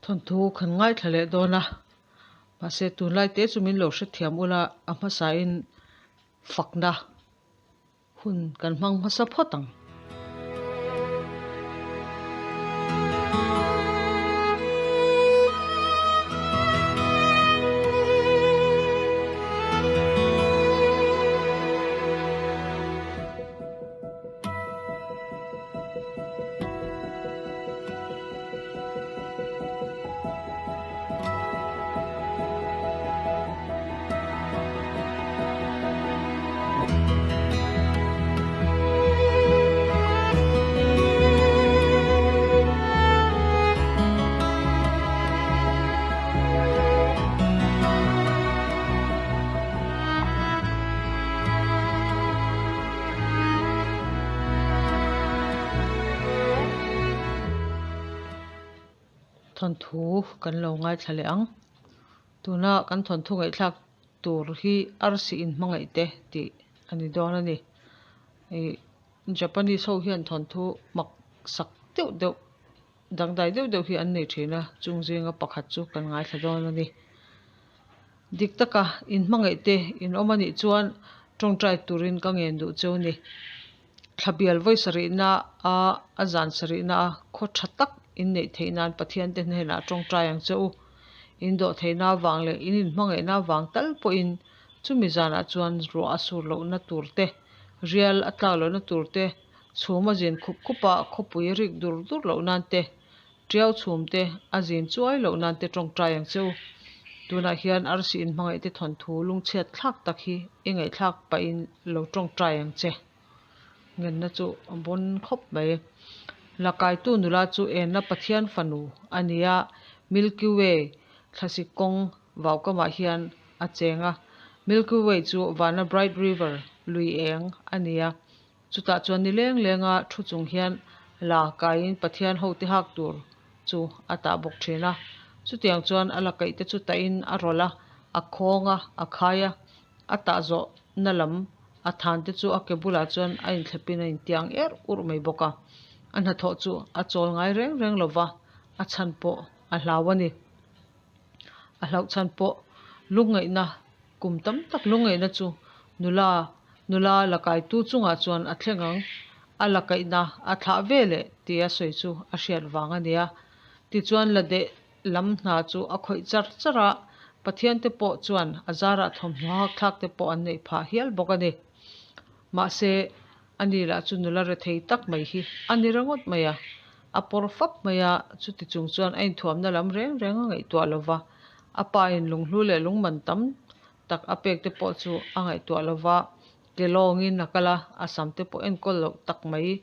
Thawnthu kan ngaithla leh dawn a, mahse tunlai te chu min lo hrethiam ula a hmasain fakna hun kan hmang hmasa phawt ang. Thawnthu kan lo ngaithla leh ang. Tuna kan thawnthu ngaihthlak tur hi arsi inhmangaih te tih a ni dawn a ni. Ih Japanese ho hian thawnthu mak sak deuh deuh dangdai deuh deuh hi an nei thin a, chung zinga pakhat chu kan ngaithla dawn a ni. Dik taka inhmangaih te in awm a nih chuan tawngtai turin ka ngen duh cheu ni. Thlabial vawi sarihna a a zan sarihna a khaw tha tak in neih theih nan Pathian te hnenah tawngtai ang che u. In dawh theihna avang leh in inhmangaihna avang tal pawhin chumi zanah chuan ruah a sur lohna tur te, rial a tlak lohna tur te, chhum a zin khup khup a khawpui a rik dur dur loh nan te, Tiau chhum te a zin chuai loh nan te tawngtai ang che u. Tunah hian arsi inhmangaih te thawnthu lungchhiat thlak tak hi i ngaihthlak pahin lo tawngtai ang che. Ngenna chu a bawn khawp mai. Lakaitu nula chu enna Pathian fanu a ni a, Milky Way thlasik kawng vaukamah hian a cheng a. Milky Way chu vana Bright River lui eng a ni a. Chutah chuan ni leng lenga thu chung hian la kaiin Pathian hote hak tur chu a tah bawk thin a. Chutiang chuan a la kaih te chu tahin a rawlh a, a khawng a, a khai a, a tah zawhna lam a than te chu a ke bulah chuan a inthlepin a intiang erh urh mai bawk a. A hnathawh chu a chawl ngai reng reng lo va, a chhan pawh a hlau a ni. A hlauh chhan pawh lungngaihna kum tam tak lungngaihna chu nula nula la kaitu chungah chuan a thleng ang, a la kaihna a thlah ve leh tia sawi chu a hriat vang a nia. Tichuan la deh lam hna chu a khawih char char a, Pathian te pawh chuan a zarah thawmhnaw hak thlak te pawh an neih phah hial bawk a ni. Mahse, ani lah chu nula rethei tak mai hi a ni ringawt mai a, a pawr fap mai a, chuti chung chuan a inthuamna lam reng reng a ngaihtuah lo va, a pa in lunghlu leh lungman tam tak a pek te pawh chu a ngaihtuah lo va, ke lawngin a kal a, a sam te pawh enkawl loh tak mai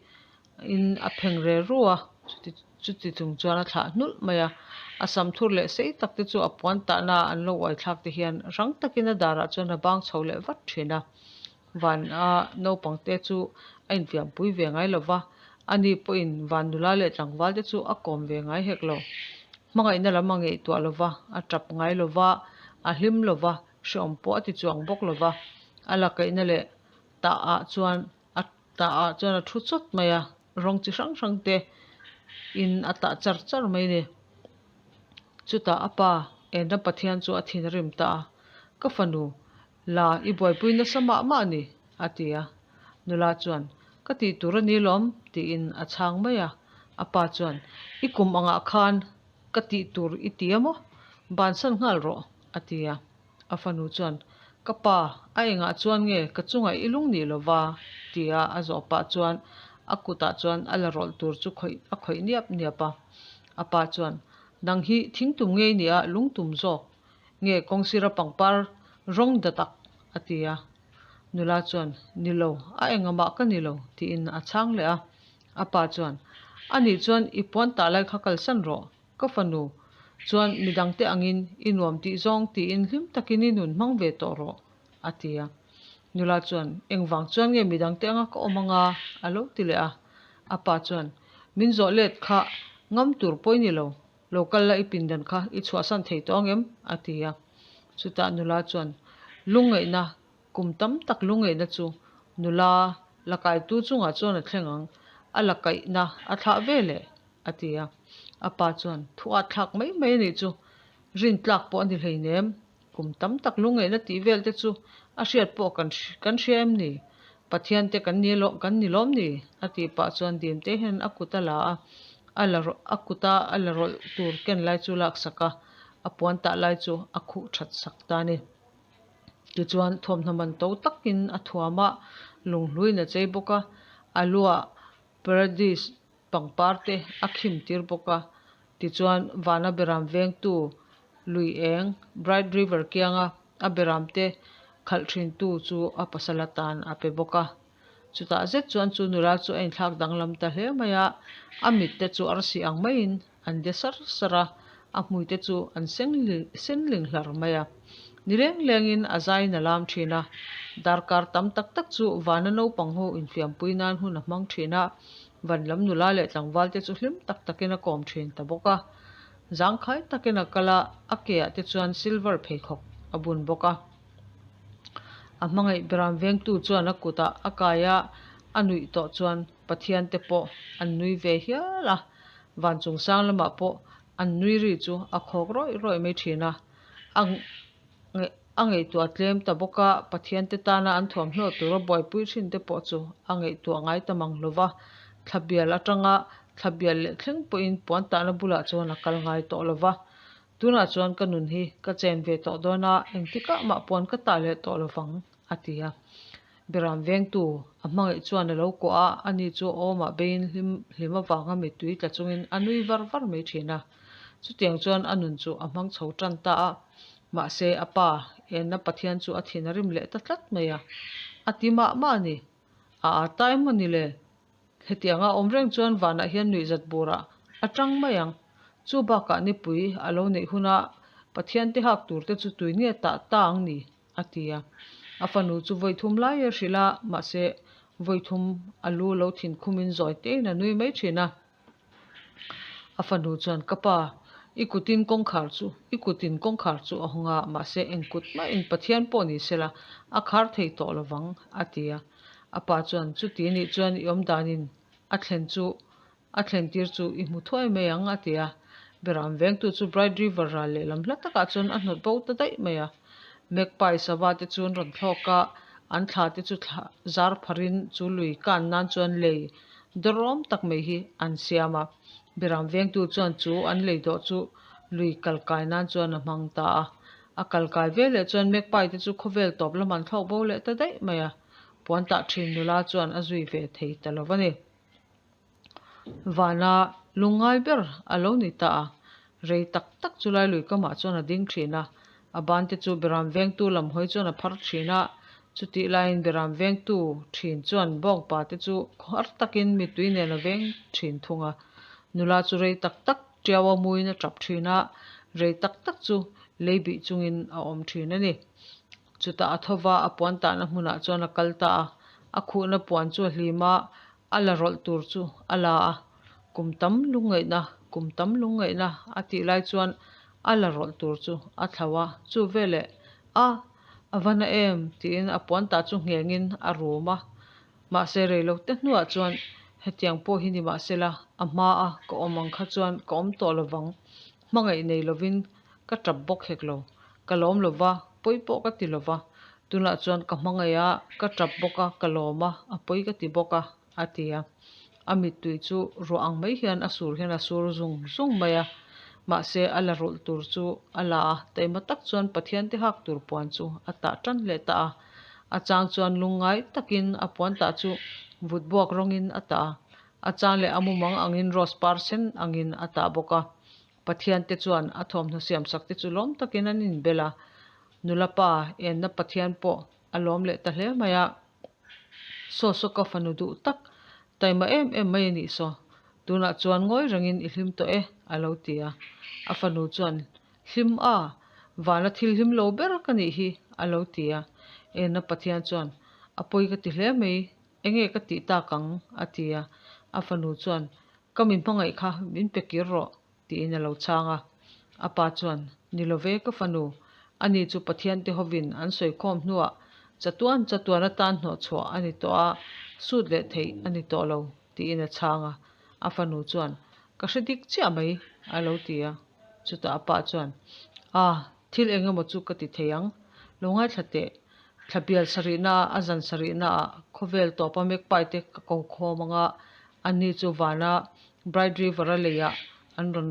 in a pheng re ru a, chuti chuti chung chuan a thlah hnulh mai a, a sam thur leh sei tak te chu a puan tahna an lo uai thlak te hian rang takin a darah chuan a bang chho leh vat thin a. Van a naupang te chu a infiampui ve ngai lo va, ani pawhin van nula leh tlangval te chu a kawm ve ngai hek lo. Hmangaihna lam a ngaihtuah lo va, a tap ngai lo va, a hlim lo va, hrehawm pawh a ti chuang bawk lo va. A lakaihna leh tah ah chuan a tah ah chuan a thu chawt mai a, rawng chi hrang hrang te in a tah char char mai a ni. Chutah a pa Enram Pathian chu a thinrim ta a, Ka fanu, La, i buaipui nasa mah mah a ni, a ti a. Nula chuan, Ka tih tur a ni lawm, tiin a chhang mai a. A pa chuan, I kum angah khan ka tih tur i ti a maw? Bansan nghal rawh, a ti a. A fanu chuan, Ka pa, a engah chuan nge ka chungah i lung nih lova? tia a zawh pah chuan a kutah chuan a la rawlh tur chu khawih a khawih niap niap a. A pa chuan, Nang hi thingtum ngei nia lungtum zawk, Nge kawngsira pangpar rawng da tak? a ti a. Nula chuan, Ni lo, a engamah ka ni lo, tiin a chhang leh a. A pa chuan, A nih chuan i puan tah lai kha kalsan rawh, ka fanu chuan midangte angin i nuam tih zawng tiin hlim takin i nun hmang ve tawh rawh, a ti a. Nula chuan, Engvang chuan nge midangte anga ka awm anga? a lo ti leh a. A pa chuan, Min zawh let kha ngam tur pawi ni lo, Lo kal la i pindan kha i chhuahsan thei tawh ang em? a ti a. Chutah nula chuan lungngaihna, kum tam tak lungngaihna chu nula la kaitu chungah chuan a thleng ang, a la kaihna a thlah ve leh, a ti a. A pa chuan, Thu at thlak mai mai a nih chu, rin tlak pawh a ni hleinem. Kum tam tak lungngaihna tih vel te chu a hriat pawh kan kan hria em ni? Pathian te kan ni kan ni lawm ni? A tih pah chuan dim te hian a kut a la a, a la a kuta a la rawlh tur ken lai chu laksak a, a puan tah lai chu a khuh that sak ta a ni. Tichuan thuamhnaw man to takin a thuam a, lunghluin a chei bawk a, a luah Paradis pangpar te a khim tir bawk a, tichuan vana beram vengtu lui eng Bright River kianga a beram te khalh thintu chu a pasal atan a pe bawk a. Chutah zet chuan chu nula chu a inthlak danglam ta hle mai a, a mit te chu arsi ang maiin an de sar sar a, a hmui te chu an sen ling hlar mai a. Ni leng lengin a zaiin a lam thin a, darkar tam tak tak chu vana naupang ho infiampui nan hun a hmang thin a, van lam nula leh tlangval te chu hlim tak takin a kawm thin ta bawk a. Zangkhai takin a kal a, a ke ah te chuan silver pheikhawk a bun bawk a. A hmangaih beram vengtu chuan a kutah a kai a, a nuih tawh chuan Pathian te pawh an nui ve hial a. Van chung sang lamah pawh an nui ri chu a khawk rawih rawih mai thin a, a a ngaihtuah tlem ta bawk a, Pathian te tana an thuamhnaw tura buaipui thin te pawh chu a ngaihtuah ngai ta mang lo va, thla bial atanga thla bial leh thleng pawhin puan tahna bulah chuan a kal ngai tawh lo va, tunah chuan ka nun hi ka chen ve tawh dawn a, engtikah mah puan ka tah leh tawh lo vang. A ti a. Beram vengtu a hmangaih chuan a lo kuah a, ani chu awmah beiin hlim hlim avanga mittui tla chungin a nui var var mai thin a. Chutiang chuan a nun chu a hmang chho tan ta a. Mahse, a pa enna Pathian chu a thin a rim leh ta tlat mai a. A ti mah mah a ni. A a ta emaw ni le? Hetianga awm reng chuan vanah hian nuihzat burah a tang mai ang. Chu bakah nipui a lo neih huna Pathian te hak turte chu tui nge tah ta ang ni? A ti a. A fanu chu vawi thum lai a hrilh a, mahse vawi thum a lu lo thin khumin zawi tein a nui mai thin a. A fanu chuan, Ka pa, i kutin kawngkhar chu, i kutin kawngkhar chu a hawng a, mahse eng kut mahin Pathian pawh ni sela, a khar thei tawh lovang, a ti a. A pa chuan, Chuti nih chuan i awm danin a thlen chu A thlentir chu i hmu thuai mai ang, a ti a. Beram vengtu chu Bright River ral lehlam hla takah chuan a hnawt bo ta daih mai a. Magpie sava te chu an rawn thlawk a, an thla te chu thla zar pharin chu lui kan nan chuan lei dawrawm tak mai hi an siam a. Beram vengtu chuan chu an lei dawh chu lui kal kai nan chuan a hmang ta a. A kal kai veleh chuan Magpie te chu khawvel tawp lam an thlawk bo leh ta daih mai a. Puan tah thin nula chuan a zui ve thei ta lo va ni. Vana lungngai ber a lo ni ta a, rei tak tak chu lai lui kamah chuan a ding thin a, a ban te chu Beram vengtu lam hawi chuan a phar thin a, chutih laiin Beram vengtu thin chuan bawngpa te chu khawhar takin mittui nen a veng thin thung a, nula chu rei tak tak tiau a muin a tap thin a, rei tak tak chu lei bih chungin a awm thin a ni. Chutah a tho va, a puan tahna hmunah chuan a kal ta a, a khuhna puan chu a hlim a, A la rawlh tur chu a la a, kum tam lungngaihna, kum tam lungngaihna a tih lai chuan a la rawlh tur chu a thlau a, chu veleh a, a va na em tiin a puan tah chu nghengin a rum a. Mahse reilo te hnuah chuan hetiang pawh hi ni mahsela a hma a ka awm ang kha chuan ka awm tawh lovang, hmangaih nei lovin ka tap bawk hek lo, ka lawm lova, pawi pawh ka ti lova, tunah chuan ka hmangaih a, ka tap bawk a, ka lawm a, a pawi ka ti bawk a, a ti a. A mittui chu ruah ang mai hian a sur hian a sur zung zung mai a, mahse a la rulh tur chu a la a, taima tak chuan Pathian te hak tur puan chu a tah tan leh ta a, a chang chuan lungngai takin a puan tah chu vut buak rawngin a tah a, a chang leh a mumang angin rose par sen angin a tah bawk a. Pathian te chuan a thawmhnaw siamsak te chu lawm takin an inbel a, nula pa enna Pathian pawh a lawm leh ta hle mai a. Saw saw ka fanu duh tak, taima em em mai a nih saw, tunah chuan ngawi rengin i hlim tawh e, a lo ti a. A fanu chuan, Hlim a, vana thil hlim lo ber ka nih hi, a lo ti a. Enna Pathian chuan, A pawi ka ti hle mai, enge ka tih tak ang? a ti a. A fanu chuan, Ka mi hmangaih kha min pe kir rawh, tiin a lo chhang a. A pa chuan, Ni lo ve ka fanu, ani chu Pathian te hovin an sawikhawm hnuah chatuan chatuan atan hnawhchhuah a ni tawh a, sut leh theih a ni tawh lo, tiin a chhang a. A fanu chuan, Ka hre dik chiah mai, a lo ti a. Chutah a pa chuan, A, thil eng emaw chu ka ti thei ang. Lo ngaithla teh. Thla bial sarihnaah, a zan sarihnaah khawvel tawpa magpie te ka ko khawm ang a, ani chu vana Bright River-a leiah an rawn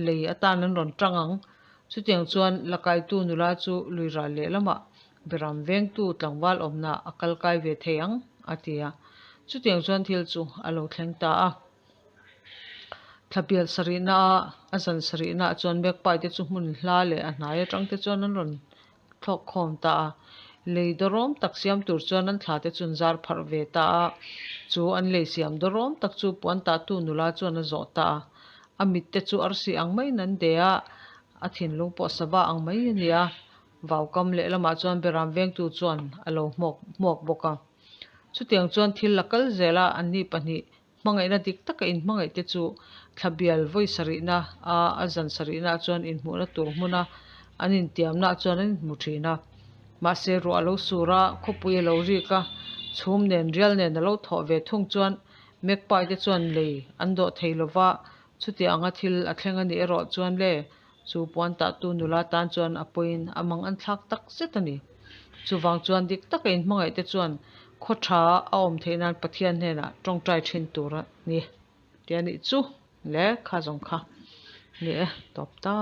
lei atan an rawn tang ang. Chutiang chuan lakaitu nula chu lui ral lehlamah beram vengtu tlangval awmna a kal kai ve thei ang, a ti a. Chutiang chuan thil chu a lo thleng ta a. Thla pial sarihna a, a zan sarihna ah chuan magpie te chu hmun hla leh a hnai atang te chuan an rawn thlawk khawm ta a. Lei dawrawm tak siam tur chuan an thla te chu an zar pharh ve ta a. Chu an lei siam dawrawm tak chu puan tahtu nula chuan a zawh ta a. A mit te chu arsi ang maiin an de a, a thinlung pawh sava ang mai a ni a. Vaukam lehlamah chuan beram vengtu chuan a lo hmuak hmuak bawk a. Chutiang chuan thil la kal zel a, anni pahnih Hmangaihna dik taka inhmangaih te chu thla bial vawi sarihna a a zan sarihna ah chuan inhmuhna tur hmuna an intiamna ah chuan an inhmu thin a. Mahse ruah a lo sur a, khawpui a lo rik a, chhum nen rial nen a lo thawh ve thung chuan magpie te chuan lei an dawh thei lova, chutiang anga thil a thleng a nih erawh chuan le chu puan tahtu nula tan chuan a pawiin a mang an thlak tak zet a ni. Chuvang chuan dik taka inhmangaih te chuan khaw tha a awm theih nan Pathian hnenah tawngtai thin tur a ni tih a nih chu le kha zawng kha ni e tawp ta.